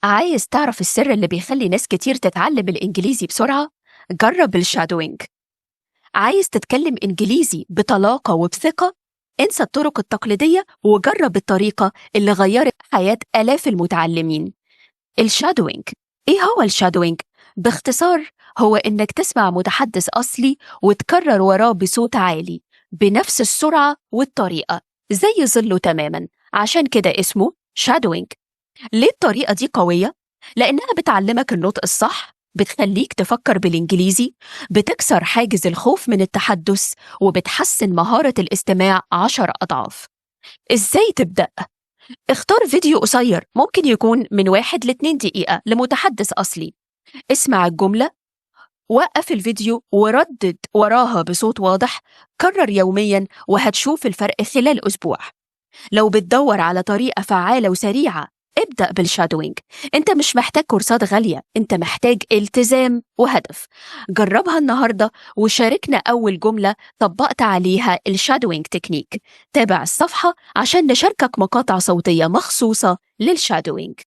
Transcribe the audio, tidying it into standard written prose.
عايز تعرف السر اللي بيخلي ناس كتير تتعلم الإنجليزي بسرعة؟ جرب ال shadowing. عايز تتكلم إنجليزي بطلاقة وبثقة؟ انسى الطرق التقليدية وجرب الطريقة اللي غيرت حياة آلاف المتعلمين، ال shadowing. إيه هو ال shadowing؟ باختصار، هو إنك تسمع متحدث أصلي وتكرر وراه بصوت عالي بنفس السرعة والطريقة زي ظله تماما، عشان كده اسمه shadowing. ليه الطريقة دي قوية؟ لأنها بتعلمك النطق الصح، بتخليك تفكر بالإنجليزي، بتكسر حاجز الخوف من التحدث، وبتحسن مهارة الاستماع 10 أضعاف. إزاي تبدأ؟ اختار فيديو قصير، ممكن يكون من 1 ل2 دقيقة، لمتحدث أصلي. اسمع الجملة، وقف الفيديو وردد وراها بصوت واضح. كرر يوميا وهتشوف الفرق خلال أسبوع. لو بتدور على طريقة فعالة وسريعة، ابدأ بال shadowing. انت مش محتاج كورسات غالية، انت محتاج التزام وهدف. جربها النهاردة وشاركنا أول جملة طبقت عليها ال shadowing technique. تابع الصفحة عشان نشاركك مقاطع صوتية مخصوصة لل shadowing.